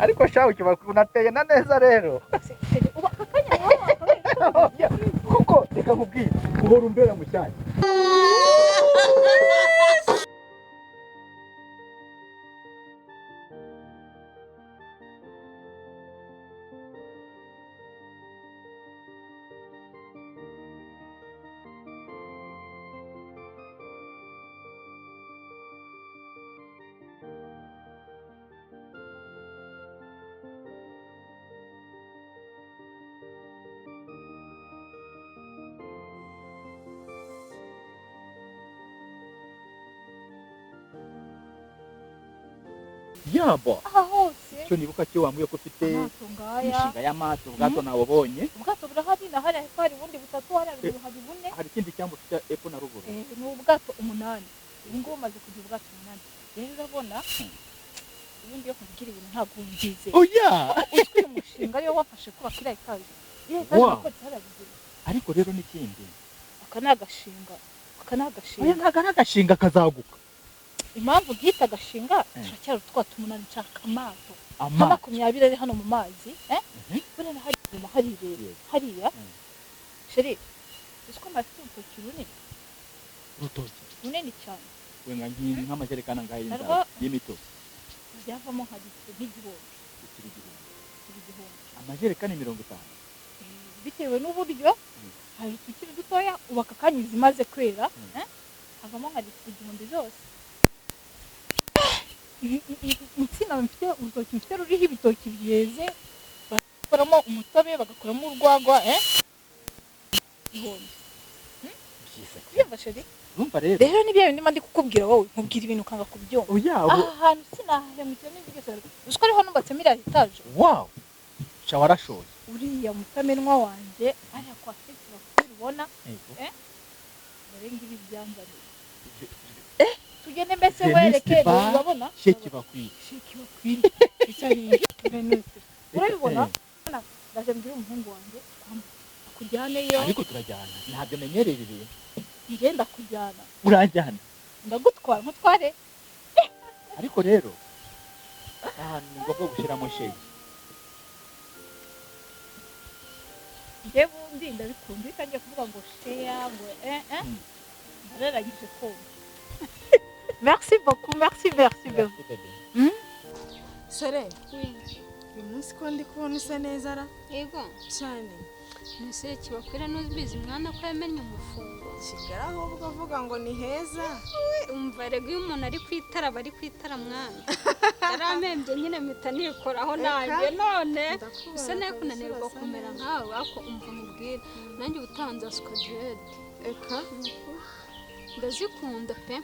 Ariko shawe kiba unateye na neza rero. Ubu aka kanya wowe wakabaye. Kuko reka nkubwire, uhora umbera mushyashya. Yabo. Aha hose. Icyo nibuka cyo wambwiye ko ufite amato ngaya. Imishinga y'amato, ubwato nabubonye. Ubwato burahari, na hariya hepfo hari ubundi butatu, hariya ruguru hari bune. Hari ikindi cyambu ufite epfo na ruguru. Ni ubwato 8. Ubu ngubu umaze kugira ubwato 8. Rero urabona, ubundi iyo nkubwira ibintu ntabwo ubyizeye. Oya! Uzwi uyu mushinga ariyo wafashe kubaka iriya etaje. Iriya etaje Wow. nakodesha hariya ruguru. Ariko rero n'ikindi. Aka ni agashinga. Aka ni agashinga. Oya, ntabwo ari agashinga kazaguka. Impamvu nkita agashinga, turacyari utwato 8, nshaka amato. Nka Amato. 20 ari hano mu mazi, eh? Buriya na hariya inyuma harireba. Hariya. Chérie, uzi ko amazi afite urutoki runini? Urutoki. Runini cyane. We nka nk'amajerekani angahe y'inzara? Narwo Y'imitobe. Byavamo nka litiro nk'igihumbi. Litiro igihumbi. Litiro igihumbi. Amajerekani 50. Bitewe n'uburyo, hari utukiri dutoya, ubu aka kanya izimaze kwera, eh? Havamo nka litiro 1000 zose. Insina mfite, urutoki mfite ruriho ibitoki byeze, bakoramo umutobe, bagakoramo urwagwa, eh? Igihumbi. Byiza cyane. Urumva chérie? Urumva rero? Rero ni bya bindi mba ndi kukubwira wowe, nkubwira ibintu ukanga kubyumva. Oya, ubu Aha hantu sinahemukira n'ibindi byose. Uzi ko ariho nubatsemo iriya etaje? Wow! Sha warashoye. Uriya mutamenwa wanjye, hariya kwa Seti bakubwira ubona, Yego. Dore ngibi byanzaniye. Tugende mbese Veniste wereke, Bar, urabona? Sheki bakwiriye. Sheki bakwiriye. Icyo Veniste. Urabibona? Ndaje mbwira umuhungu wanjye akujyaneyo. Ariko turajyana. Ntabyo menyereye ibi bintu. Njye ndakujyana. Uranjyana. Ndagutwara, nkutware. Ariko rero ahantu ni ngombwa gushyiramo sheki. Njye bundi ndabikunda iyo utangiye kuvuga ngo share ngo Ndararangije kumva. Merci beaucoup, merci, merci, merci. Sore, Oui. uyu munsi ko ndi kubona usa neza ra? Yego. Cyane. Nese kibakwira n'ubizi mwana ko yamenye umufungo. Kigali ahubwo avuga ngo ni heza. Umva rego iyo umuntu ari kwitara bari kwitara mwana. Yaramembye nyine mpita nikoraho nanjye none. Ndakubona Usa nayo kabisa kunanirwa urasa kumera neza. nkawe ako umva mubwire. Nanjye ubutanze asuka dread. Eka. Ndazikunda pe.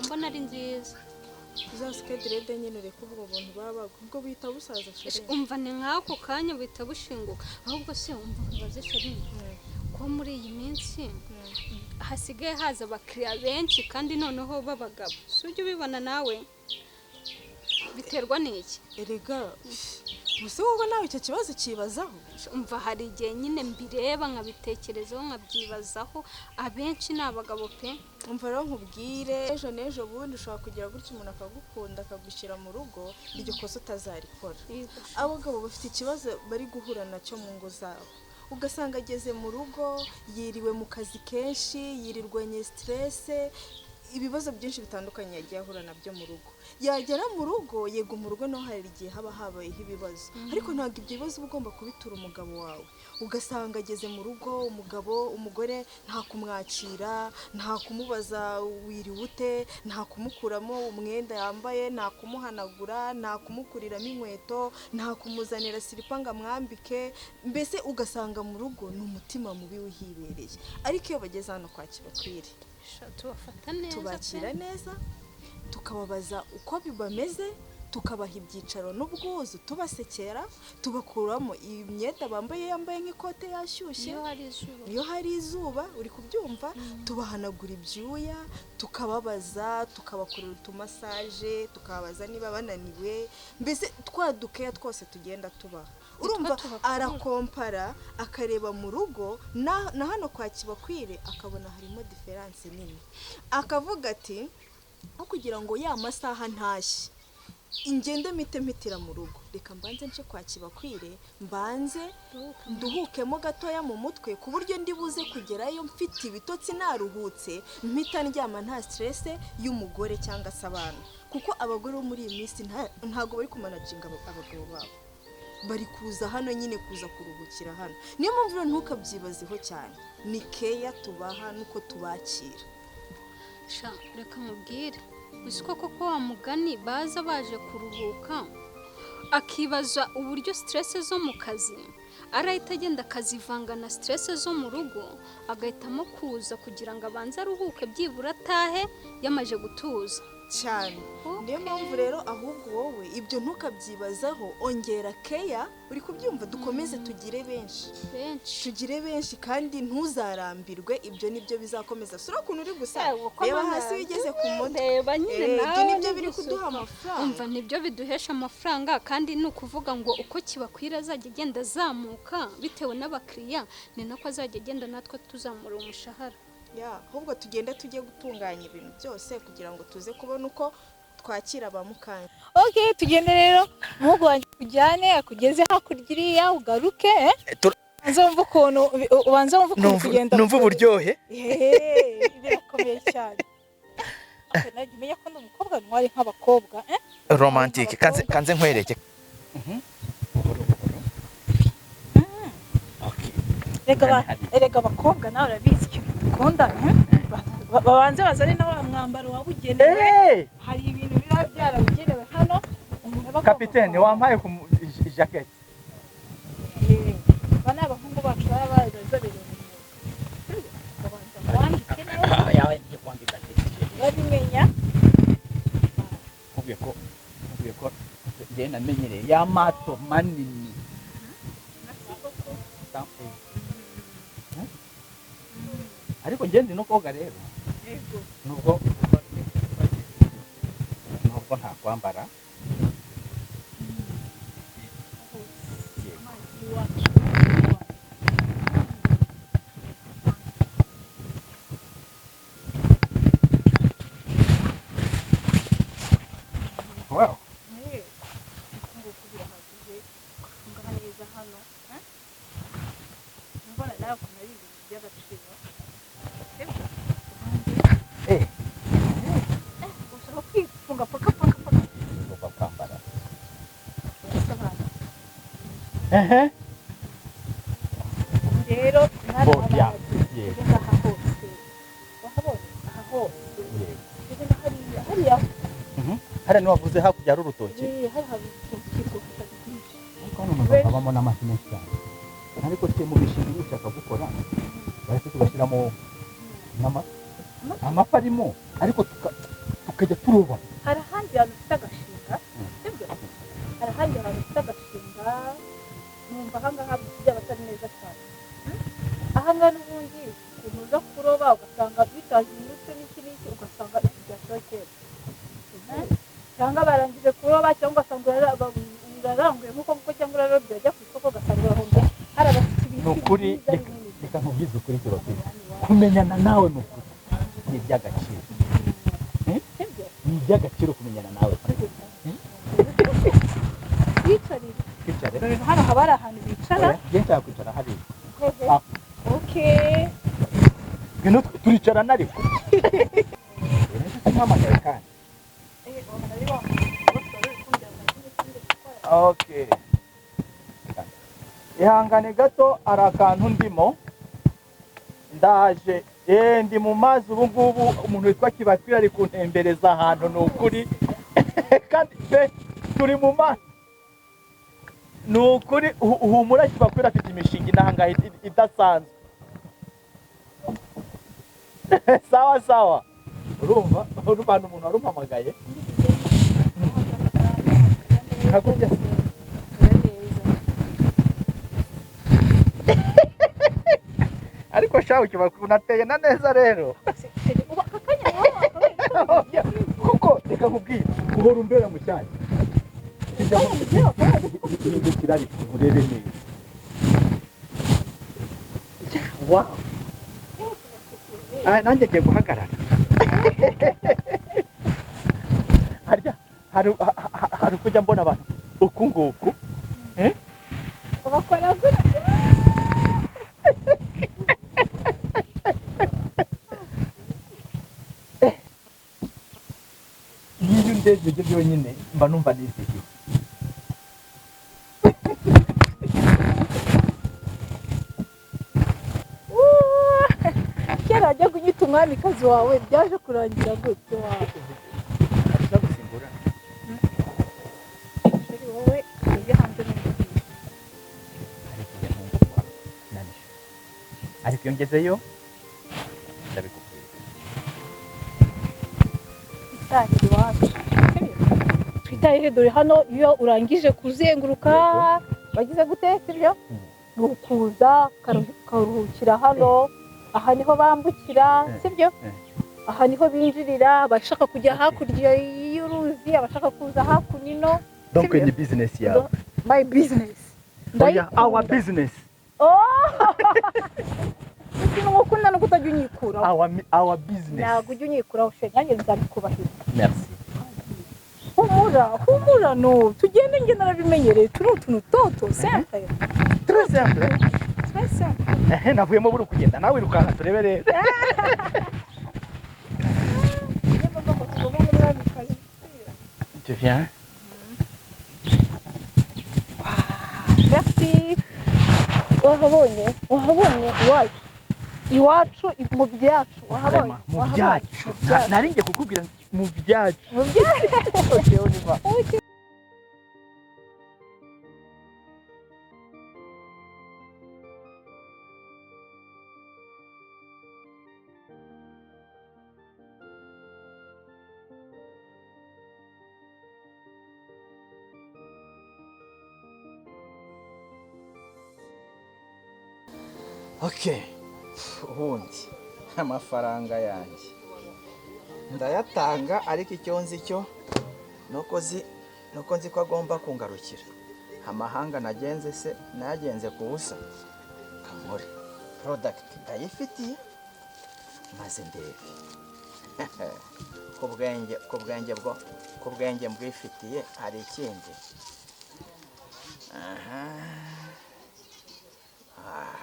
Mbona ari nziza. Uzasuke dread nyine ureke ubwo buntu baba ubwo bita busaza chérie. Umva ni nk'ako kanya buhita bushinguka. Ahubwo se umva nkubaze chérie. Ko muri iyi minsi hasigaye haza abakiriya benshi kandi noneho b'abagabo. Si ujya ubibona nawe? Biterwa n'iki? Erega, gusa wowe nawe icyo kibazo kibazaho? Umva hari igihe nyine mbireba nkabitekerezaho nkabyibazaho, abenshi ni abagabo pe. Umva rero nkubwire, ejo n'ejo bundi ushobora kugira gutya umuntu akagukunda akagushyira mu rugo, iryo kosa utazarikora. Abagabo bafite ikibazo bari guhura nacyo mu ngo zabo. Ugasanga ageze mu rugo, yiriwe mu kazi kenshi, yirirwanye stress, ibibazo byinshi bitandukanye yagiye ahura nabyo mu rugo. Yagera mu rugo, yego mu rugo naho hari igihe haba habayeho ibibazo. Ariko ntabwo ibyo bibazo uba ugomba kubitura umugabo wawe. Ugasanga ageze mu rugo, umugabo, umugore nta kumwakira, nta kumubaza wiriwe ute, nta kumukuramo umwenda yambaye, nta kumuhanagura, nta kumukuriramo inkweto, nta kumuzanira silipa ngo amwambike. Mbese ugasanga mu rugo ni umutima mubi wihibereye. Ariko iyo bageze hano kwa Kibakwire, tubafata neza, tubakira neza, tukababaza uko bibameze, tukabaha ibyicaro n'ubwuzu, tubasekera, tubakuramo imyenda bambaye, yambaye nk'ikote yashyushye, iyo hari izuba uri kubyumva, tubahanagura ibyuya, tukababaza, tukabakorera utumasaje, tukababaza niba bananiwe, mbese twadukeya twose tugenda tubaha. Urumva arakompara akareba mu rugo na hano kwa Kibakwire akabona harimo diferanse nini, akavuga ati aho kugira ngo ya masaha ntashye Ingende mpite mpitira mu rugo, reka mbanze nce kwa Kibakwire, mbanze nduhukemo gatoya mu mutwe, ku buryo ndi buze kugerayo mfite ibitotsi naruhutse, mpita ndyama nta stress y'umugore cyangwa se abana. Kuko abagore bo muri iyi minsi ntago bari kumanaginga abagabo babo, bari kuza hano nyine kuza kuruhukira hano. Niyo mpamvu rero ntukabyibazeho cyane, ni keya tubaha nuko tubakira. Sha, reka mubwire, uzi ko koko wa mugani baza baje kuruhuka, akibaza uburyo stress zo mu kazi arahita agenda akazivanga na stress zo mu rugo, agahitamo kuza kugira ngo abanze aruhuke, byibura atahe yamaze gutuza. Cyane, niyo mpamvu rero ahubwo wowe ibyo ntukabyibazaho, ongera keya, uri kubyumva, dukomeze tugire benshi. Benshi. Tugire benshi kandi ntuzarambirwe, ibyo nibyo bizakomeza. Sura ukuntu uri gusa, Ewe, uko reba mana hasi wigeze ku mutwe. Reba nyine. Ibyo Nawe nibyo biri ni kuduha gusuka. amafaranga. Umva, nibyo biduhesha amafaranga, kandi ni ukuvuga ngo uko Kibakwira azajya agenda azamuka bitewe n'abakiriya, ni nako azajya agenda natwe tuzamura umushahara. Ya, ahubwo tugende tujye gutunganya ibintu byose kugira ngo tuze kubona uko twakira ba mukanya. Okay, tugende rero, umuhungu wanjye akujyane, akugeze hakurya iriya, ugaruke, eh? Ubanze wumve ukuntu kugenda. Numva uburyohe. Hehe, birakomeye cyane. Okay, najya umenya ko ndi umukobwa ntwari nk'abakobwa, eh? Romantique. Kanze nkwereke buhoro buhoro. Okay. Erega abakobwa nawe urabizi ikintu dukunda, eh? Babanze bazane na wa mwambaro wabugenewe. Hari ibintu biba byarabugenewe hano umuntu aba agomba Kapitene, kwambara. Wampaye ku jacket. Aba ni abahungu bacu baba barazobereye mu mwuga. Babanza wambike neza. Yawe ngiye kwambika. Babimenya. Nkubwiye ko njye namenyereye ya mato manini. Ariko njye nzi no koga rero. Yego. Nubwo ntakwambara. Yego. Amazi y'iwacu. Wow. Nguku birahagije, ugafunga neza hano, eh? Mbona nawe ukuntu ari ibintu by'agaciro. Sibyo? Ushaka kwifunga paka paka paka. Ngomba kwambara. Urasobanura. Ehe. Ubu rero mwana Bobya. w'abana, Yego. ugeze aha hose wahabonye, aha hose. Yego. Ugeze na hariya hariya. Hariya niho wavuze hakurya hari urutoki. Eh, hari hari urutoki rwose rwinshi. Ariko hano numva habamo n'amafi menshi cyane, ariko se mu mishinga ushaka gukora bahise tugashyiramo amafi arimo, ariko tukajya turoba. Hari ahandi hantu ufite agashinga, sibyo? Hari ahandi hantu ufite agashinga, numva ahangaha byaba atari neza cyane. Ahangaha n'ubundi ukuntu uza kuroba ugasanga bitazindutse n'iki n'iki, ugasanga iki byashyira kera. Cyangwa barangije kuroba, cyangwa ugasanga uraranguye nk'uko nguko, cyangwa urarobye wajya ku isoko ugasanga urahombye. Hari abafite ibiti Ni ukuri, byiza reka binini. Reka nkubwize ukuri, Kibakwira, kumenyana nawe ni ukuri ni iby'agaciro. Sibyo? Ni iby'agaciro kumenyana nawe. Wicarire. Twicare. Dore hano haba hari ahantu bicara. Oya, njye nshaka kwicara hariya. Hehe? Ah. Okay. Ngwino turicarana, ariko mpamagaye kandi. Eh, wabona ari wa bose bari kumbwira ngo ngiye gukora. Okay, ihangane gato, hari akantu ndimo ndaje. Ndi mu mazi ubu ngubu, umuntu witwa Kibakwira ari kuntembereza ahantu, ni ukuri kandi pe turi mu mazi, ni ukuri. Humura, Kibakwira afite imishinga inahangaha idasanzwe. Sawa sawa. Urumva hano umuntu warumpamagaye nka gutya. Neza. Ariko shawe Kibakwira unateye na neza rero. Ubu aka kanya wowe wakabaye Kuko reka nkubwire, uhora umbera mushyashya. Hindukira ariko urebe neza. Wow. Ah, nanjye ngiye guhagarara harya hari Hari kujya mbona abantu uku nguku. Bakora gutya. Iyo ndebye ibyo byonyine mba numva nizihiwe. Kera wajyaga unyita umwamikazi wawe, byaje kurangira gutyo wawe. Ndagusimbura. Chéri, wowe ujye hanze n'umubyeyi. Hari igihe ntungurwa na nijoro, ariko iyo ngezeyo ndabikubwira. Twitahire iwacu. Twitahire, dore hano iyo urangije kuzenguruka wagize gute, sibyo? Ni ukuza ukaruhukira hano. Aha niho bambukira, sibyo? Aha niho binjirira abashaka kujya hakurya y'uruzi, abashaka kuza hakuno. Donc ni business yawe? My business. Oya, our business. Ikintu ngukunda ni uko utajya unyikuraho. Our business. Ntabwo ujya unyikuraho chéri, nanjye nzabikubahiriza. Merci. Humura, humura, no tugende, njye narabimenyereye, turi utuntu toto simple. Très simple. Très simple. Ehe, navuyemo buri kugenda nawe wirukanka, turebe rero. Niyo mpamvu ngo tugomba nk'umwamikazi. Tu viens. Merci. Wahabonye, wahabonye iwacu, iwacu mu byacu wahabonye? Vraiment, mu Wahabonye? byacu. Mu byacu. Nari ngiye kukubwira mu byacu. Mu byacu. Okay, on y va. Okay. Okay, ubundi amafaranga yanjye ndayatanga, ariko icyo nzi cyo nuko nzi ko agomba kungarukira. Amahanga nagenze se nayagenze ku busa? Kamore product ndayifitiye, maze ndebe ku bwenge mbwifitiye. Hari ikindi aha. Ah.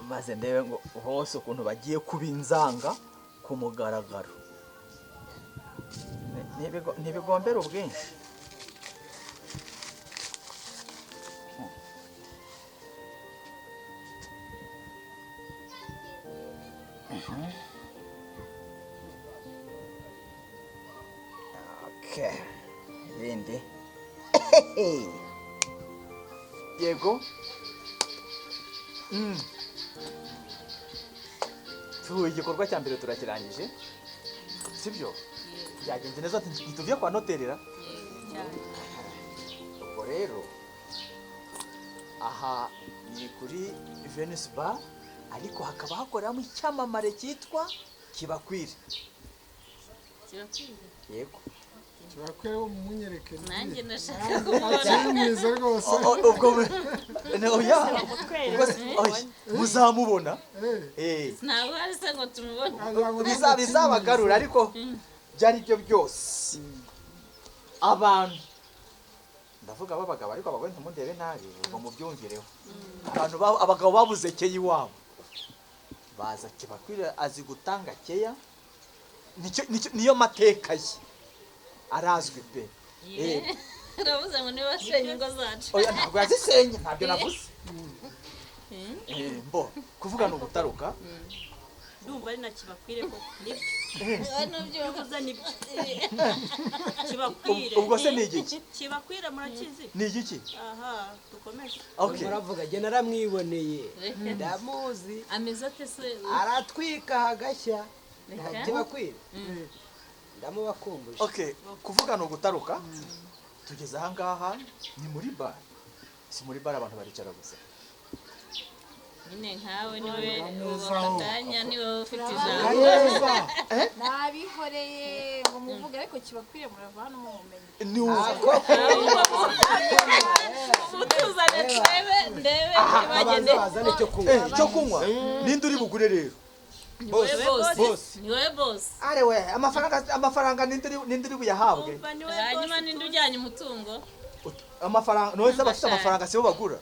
Maze ndebe ngo hose ukuntu bagiye kuba inzanga ku mugaragaro. Ntibigombera ubwinshi. Okay. Ibindi yego. Tu igikorwa cya mbere turakirangije, sibyo? Byagenze neza, ntituvuye kwa noterera. Ubwo rero aha ni kuri Venus Bar, ariko hakaba hakoreramo icyamamare cyitwa Kibakwire. Kirakwiye. Yego. Kibakwire wo mumunyereke. Nanjye ndashaka kumubona. Akiri mwiza rwose. Ubwo oya, ubwo oya, muzamubona. Ntabwo ari se ngo tumubone. Bizabagarura, ariko byari byo byose abantu ndavuga b'abagabo, ariko abagore ntimundebe nabi, ubwo mubyumvireho. Abantu abagabo babuze keya iwabo baza Kibakwire, azi gutanga keya, niyo mateka ye arazwi pe. Uravuze ngo niba wasenye ingo zacu. Oya, ntabwo yazisenye, ntabyo navuze. Mbo kuvuga ni ugutaruka. Ndumva ari na Kibakwire koko, nibyo. Nubyumva. Uvuze nibyo, Kibakwire. Ubwo se ni igiki? Kibakwire murakizi? Ni igiki? Aha, dukomeze. Okay. Muravuga, jye naramwiboneye, ndamuzi. Ameze ate se? Aratwika hagashya. Reka. Kibakwire ndamubakumbuje. Okay, kuvuga ni ugutaruka. Tugeze aha ngaha ni muri bar, si muri bar abantu baricara gusa. Nyine nkawe niwe ubu niwe ufite ijambo. Neza. Nabihoreye ngo muvuge, ariko Kibakwiriye murava hano mumumenye. Ni ubu. Mutuzane turebe, ndebe Babanza ntibagende. bazane icyo kunywa. Icyo kunywa ninde uri bugure rero? Boss, boss. Ni wowe boss. Are we, amafaranga nindiri buyahabwe. Hanyuma ninde ujyanye umutungo? Amafaranga none se abafite amafaranga sibo bagura?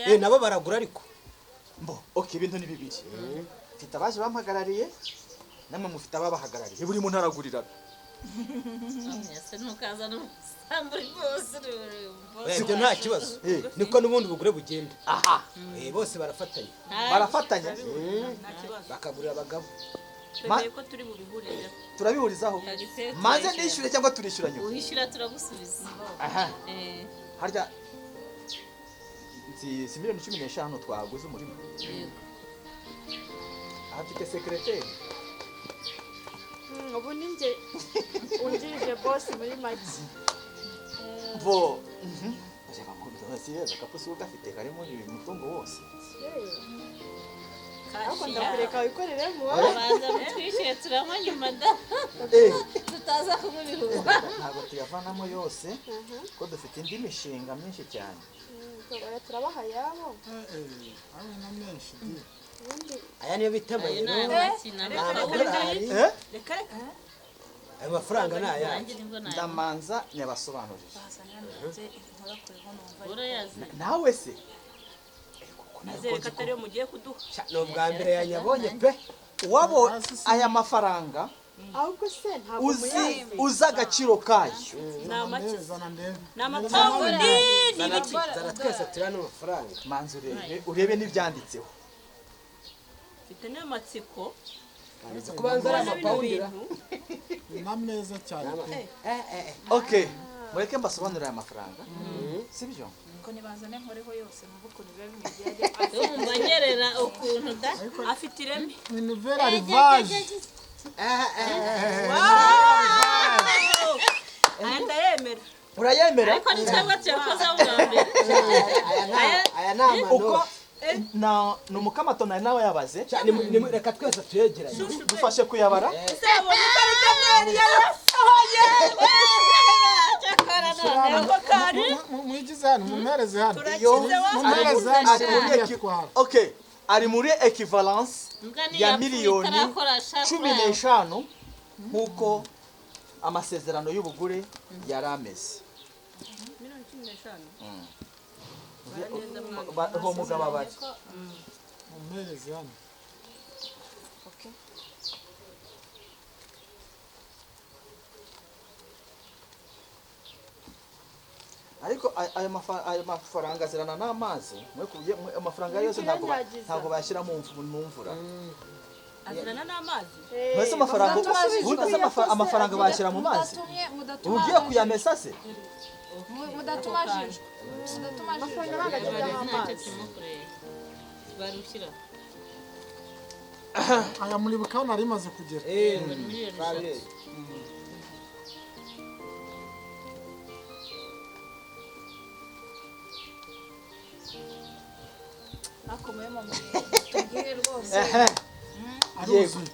Eh, nabo baragura ariko. Mbo, okay, ibintu ni bibiri. Mfite abaje bampagarariye, namwe mufite ababahagarariye. Buri muntu aragurira. Ese ntukaza n'umusambi boss. Ibyo nta kibazo. Niko n'ubundi bugure bugenda. Aha. Bose barafatanya. Barafatanya? Nta kibazo. Bakagurira abagabo. Twemeye ko turi bubihurizeho. Turabihurizaho. Maze nishyure cyangwa turishyura nyuma? Uhishyura turagusubiza. Aha. Harya si 15 miliyoni twaguze umurima. Yego. Afite secrétaire. Ubu ni njye ungirije boss muri make. Bo. Reba ngo ndabasiye agakapu gafite karimo umutungo wose. Ariko ndakureka wikoreremo. Baza mutwishyuye turanywa nyuma da. Tutaza kunywa ibihuha. Ntabwo tuyavanamo yose ko dufite indi mishinga myinshi cyane. Turabaha ayabo. Ayo na menshi di. Aya niyo bita amayero. Amadolari. Reka reka. Ayo mafaranga ni ayacu. Ndamanza nyabasobanurire. Nawe se? Nizere ko atariyo mugiye kuduha. Ni ubwa mbere yanyabonye pe. Wabo aya mafaranga ahubwo se ntabwo uzi uzi agaciro kayo. Ni amaki? Ni amapawundi ni ibiki? Zana twese turane amafaranga. Manza urebe n'ibyanditseho. Mfite n'amatsiko. Kubanza ari amapawundi. Ni meza cyane pe. Okay, mureke mbasobanurire aya mafaranga. Sibyo? Ko nibazane nkoreho yose numva ukuntu biba bimeze. Urumva nyerera ukuntu da. Afite ireme. Ni nouvelle arrivage. Aya ndayemera. Urayemera? Ariko ni twebwe tuyakoze bwa mbere. Aya ni amanoti. Uko na ni umukamato nari nawe yabaze. Reka twese tuyegeranye. Dufashe kuyabara. Ese yabonye ko ari Daniel yarasohoye. Mwigize hano, mumpereze hano. Iyo Mumpereze hano. Okay, ari muri equivalence ya miliyoni 15 nkuko amasezerano y'ubugure yari ameze. Miliyoni 15. Uwo mugabo abari. Mumpereze hano. Okay. Ariko ayo mafaranga azirana n'amazi, amafaranga yose ntabwo bayashyira mu mvura. Azirana n'amazi? Mbese amafaranga amafaranga bayashyira mu mazi? Ugiye kuyamesa se? Mudatuma jijwe. Amafaranga ntabwo ajyamo amazi. Aya muribuka hano nari maze kugera.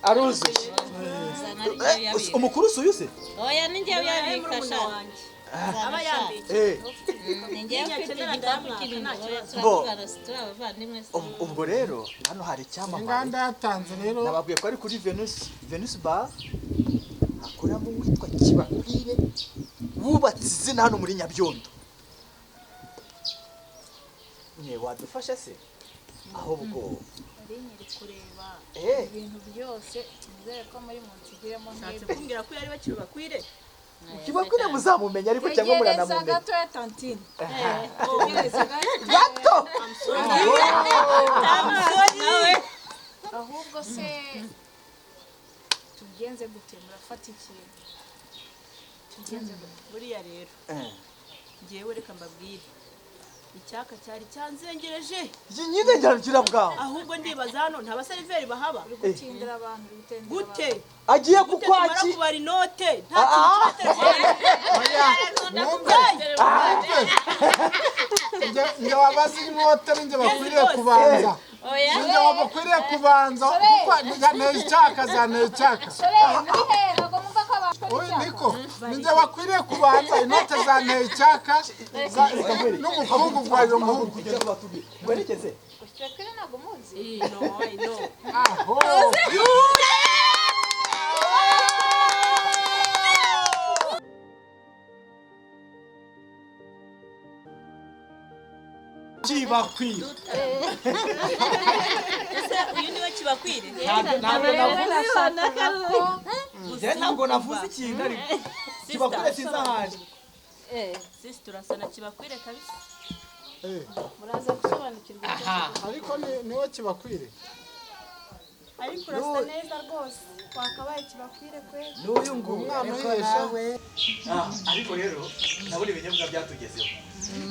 Aruzuye. Umukuru usuye se? Oya ni njye uyabika sha. Aba yambitse. Ni njye ufite igikapu kinini. Turi abavandimwe. Ubwo rero hano hari icyamamare. Inganda yatanze rero. Nababwiye ko ari kuri Venus Bar hakoramo uwitwa Kibakwire wubatse izina hano muri Nyabyondo. Mwe wadufasha se? Ahubwo nyiri kureba ibintu byose nizere ko muri munsigiremo nk'ibyo. Kumbwira ko yari bakiri bakwire. Kibakwire muzamumenya ariko cyangwa muranamumenya. Gato ya tantine. Gato. Ahubwo se tubigenze gute murafata ikintu? Tubigenze gute? Buriya rero. Ngewe reka mbabwire. Icyaka cyari cyanzengereje. Nyine ngira bwawe. Ahubwo ndibaza hano nta baseriveri bahaba. Gutindira abantu gutendera. Gute? Agiye kukwaki. Kubara inote. Nta kintu Njye wabaza inote ninjye bakwiriye kubanza. Ninjye wabakwiriye kubanza kuko zanteye icyaka zanteye icyaka. Sore muri he ntabwo mwumva ko abantu Oya niko. Ninjye bakwiriye kubanza inote zanteye icyaka n'ubukungu bwawe muhungu. Werekeze. Kibakwire ntabwo muzi. No, I know. Aho. Kibakwire. Ese uyu niwe Kibakwire? Ntabwo navuze. Ntabwo navuze ikintu ariko. Kibakwire sinzahaje. Sisi turasa na Kibakwire kabisa. Muraza gusobanukirwa. Ariko niwe Kibakwire. Ariko urasa neza rwose. Wakabaye Kibakwire kweli. N'uyu nguyu umwana uhesha. Ariko rero ndabona ibinyobwa byatugezeho.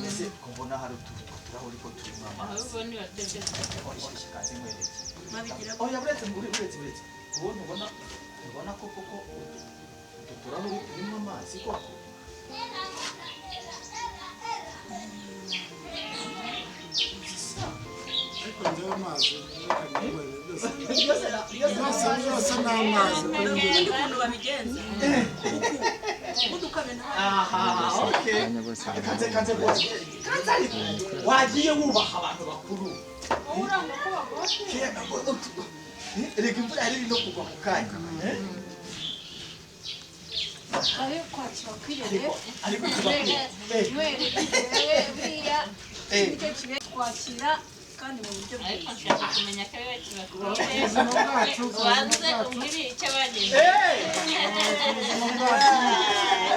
Ese kumbona hari uturahuri ko turimo amazi. Oya buretse buretse buretse. Ubona ubona ubona ko koko utu turahuri turimo amazi koko. Ariko njyewe amazi byose ni amazi. Ubundi ukuntu babigenza. Aha, okay. Kanze kanze rwose. Kanze ariko wagiye wubaha abantu bakuru. Reka imvura yari iri no kugwa mu kanya. Ariko Kibakwire rero. Ariko Kibakwire. Buriya nicyo kibe twakira kandi mu buryo bwiza. Ariko nshaka kumenya ko ari we Kibakwire. Ubanze umbwire icyo bagenze.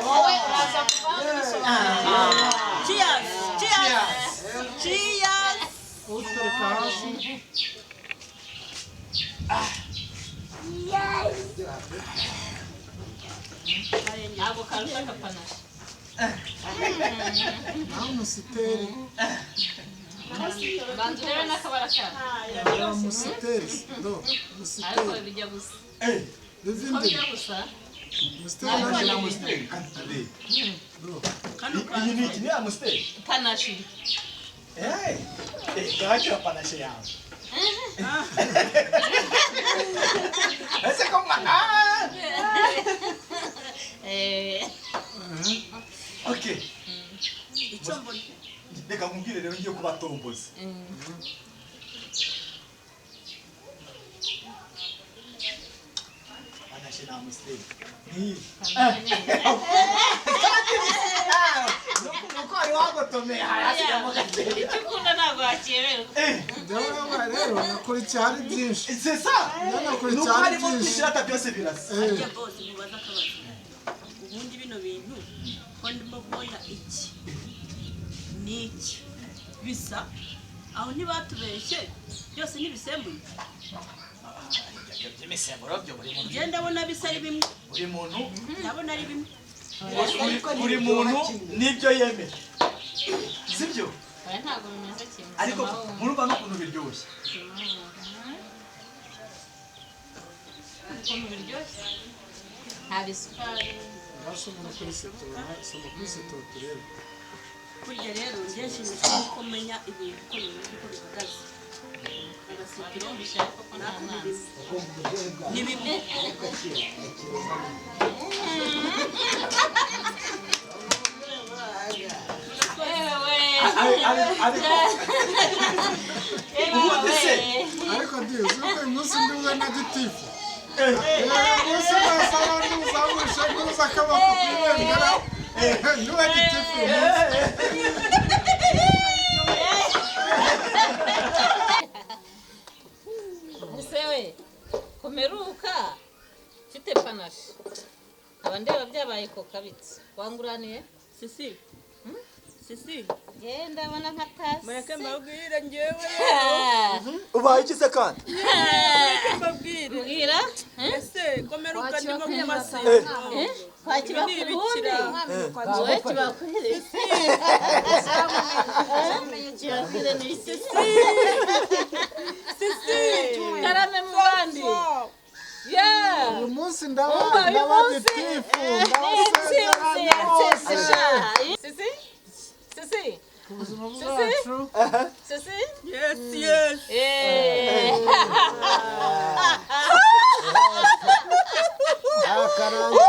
Wowe uraza kuva bisobanura. Cheers! Cheers! Cheers! Utereka hasi. Ntabwo karuta akapanashi. Naho umusiteri. Banza urebe n'akabara kayo. Umusiteri. Do. Umusiteri. Ariko bijya gusa. Bivindi. Bijya gusa. Umusiteri na umusiteri. Iyi ni iki ni amusiteri? Panashi. Eh. Gakira panashi yawe. Ese ko Okay. Icyo mbona. Reka nkubwire rero ngiye kubatomboza. Panashi na amusiteri. Ni. Nuko wari wagotomeye hasi ndamugatera. Icyo ukunda ntabwo wakiyoberwa. Njyewe rero nakurikiye hari byinshi. C'est ça. Nakurikiye Nuko hari harimo byinshi. byinshi rata byose birasa. Harya bose mubaza akabazo. Ubundi bino bintu ko ndimo kubona iki n'iki bisa aho ntibatubeshye byose ntibisembuye. By'imisemburo byo buri muntu. Njye ndabona bisa ari bimwe. Buri muntu ndabona ari bimwe. Buri muntu nibyo yemera. Sibyo? Oya ntabwo bimeze kimwe. Ariko murumva n'ukuntu biryoshye. Ukuntu biryoshye. Nta isukari. Nasoma no kuri setora, soma kuri setora turebe. Burya rero njye nshimishwa nuko menya ibintu uko bimeze uko bihagaze. Agasitiro koko nta mazi. Ni bimwe. Ubundi se Ariko dizi uko uyu munsi ndi bube na gitifu. Uyu munsi nasaba ntuzamushe ntuza akaboko ku ibendera. Niwe gitifu uyu munsi. Ese we kumeruka mfite panashi aba ndeba byabaye kokabitse wanguraniye Sisi. Sisi. Genda ndabona nka tasi. Mureke mbabwire njyewe. Ubaye iki se kandi? Mureke mbabwire. Mbwira. Ese komeruka ndimo mu masiro. Kwa Kibakwire ubundi. Wowe Kibakwire. Kibakwire ni iki? Sisi. Karame mu bandi. Yeah. Uyu munsi ndaba gitifu. Ndabasezeranya bose. Sisi. Sisi. Ku buzima bwacu. Sisi. Yes, yes. Eh. Akaranga.